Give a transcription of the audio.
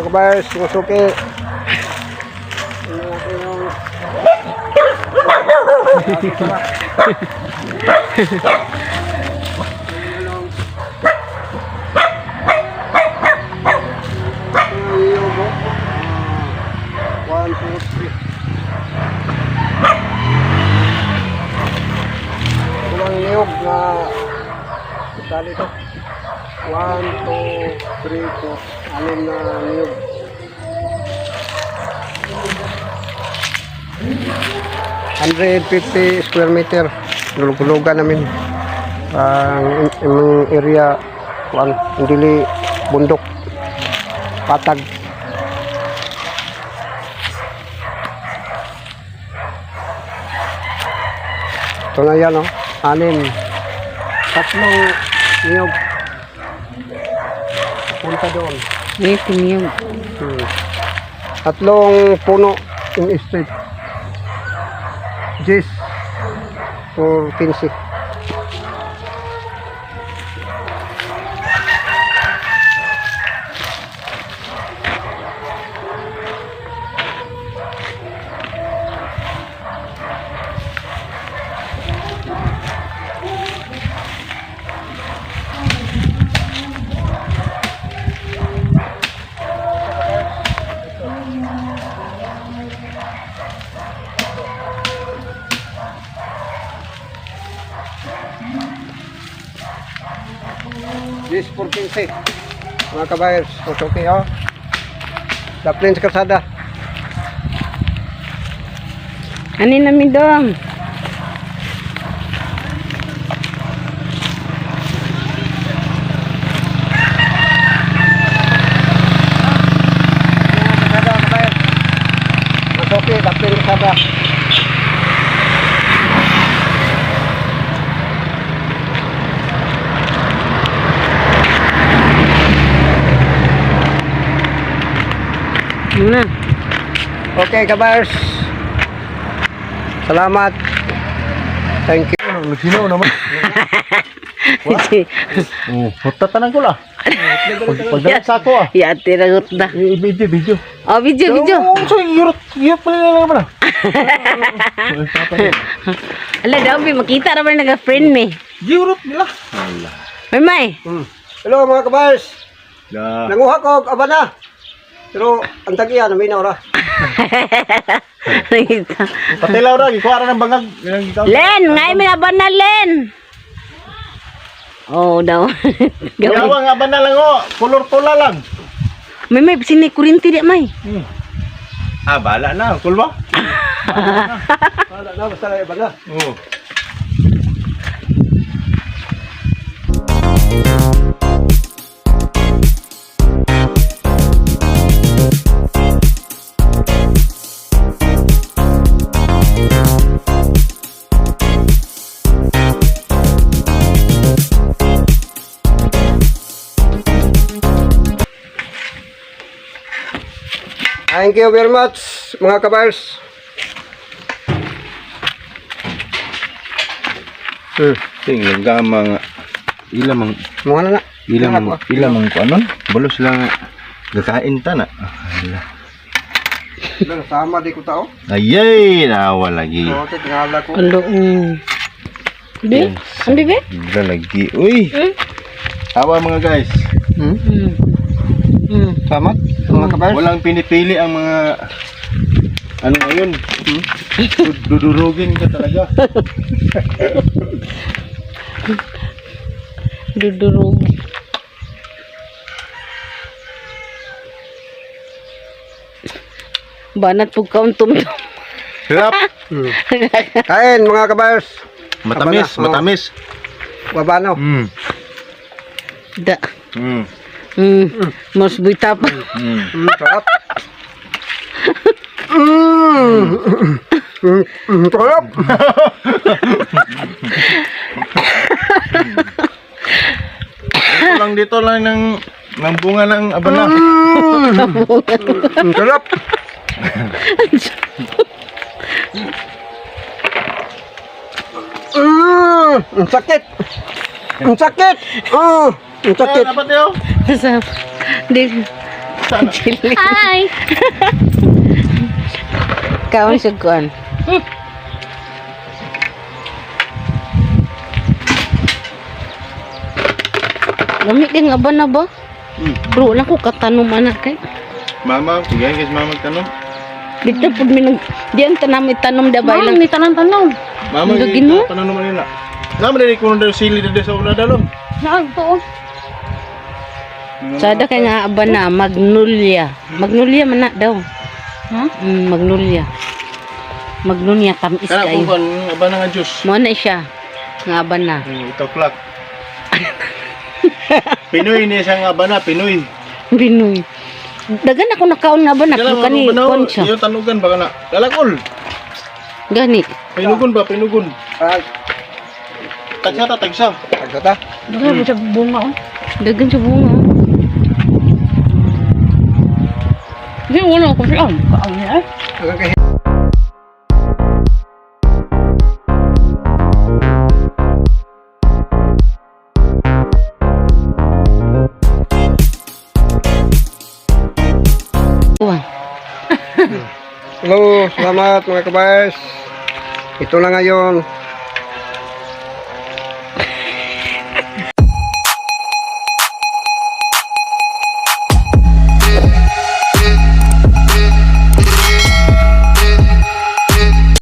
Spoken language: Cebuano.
Kabayers, mga suki. Tingnan natin yung yung 1, 2, 3. Kulang niyog na dali to. 1, 2, 3, 4. Anim na niyog. 150 square meter. Lulugulugan namin. Ang imong area kuan dili bundok, patag. Ito na yan, oh. Anim. Tatlong niyog. Punta doon. May piniyog. Tatlong puno in street. Jis por 15. Jis por 15. Mga kabayers, okay, oh. Daplin sa kalsada. Ano namin dong? Kalsada, kabayers. Mas okay, daplin sa kalsada. Ano na? Okay, kabayers. Salamat. Thank you. Nagsinaw naman. Oh, tatanan ko lah. Pagdalag sa ako ah. Ya, tiragot na. Eh, video, video. Oh, video, video. Oh, so yurot, yurot pala na naman ah. Ala daw, bi, makita raman naga-friend me. Yurot nila. May may. Hello mga kabayers. Ya. Nanguha ko og abana. Pero ang tagiya naminaw ra. Nakita. Patilaw ra, gikuha ra ng bangag. Len, ngay may laban na, Len. Oh, daw. Gawin. Yawa nga ba na lang oh, kolor pula lang. May may sini kurinti di may. Ah, bala na, kulwa. Wala na basta na abana. Oo. Thank you very much mga kabayers. Tingnan ka mga ilamang Mga na na. ilamang ilamang ko anon. Balos lang gakain ta na. Ala. Wala, Sama di ko tao. Ayay, nawa lagi. Okay, tingala ko. Alo. Bi? Ang bibi? Wala lagi. Uy. Hmm? Awa mga guys. Salamat mga kabayers. Walang pinipili ang mga ano ngayon. Dudurugin ka talaga. Dudurog. Banat pug kauntum. Hirap. Kain mga kabayers. Matamis, Abana, oh. matamis. Wabano. Da. Mas buita pa. Sarap. Sarap. Dito lang dito lang ng bunga ng abana. Sarap. Ang sakit. Ang sakit. Ang sakit. Dapat yun. Sa di. Sana. Hi. Kaon sa kuan. Lami din nga ba na ba? Bro, wala ko katanom anak kay. Mama, sige guys, mama magtanong. Dito pud mi nag diyan tanam tanom da ba Ma'am, ilang ni tanan-tanom. Mama, Ang gagin mo? tanong naman nila. Nama dili ko nang sili dito sa una dalom. Naag to. Oh. Sada kay nga aba na magnolia. Magnolia man na daw. Ha? Magnolia. Magnolia tamis Kana kayo. ko kan aba na nga juice. Mo na siya. Nga aba na. 8 o'clock. Pinoy ni siya nga ba na, Pinoy. Binoy. Dagan ako nakaon nga ba na Kala kung kani koncha. Iyo tanugan ba kana? Lalakol. Gani. Pinugon ba, pinugon. Ah, Tagsa ta, tagsa. tagsa ta. Daghan sa bunga oh. Dagan sa bunga. Di wala ko siya. Kaon niya eh. Hanggang kay Uwan. Hello, salamat mga kabayes. Ito na ngayon.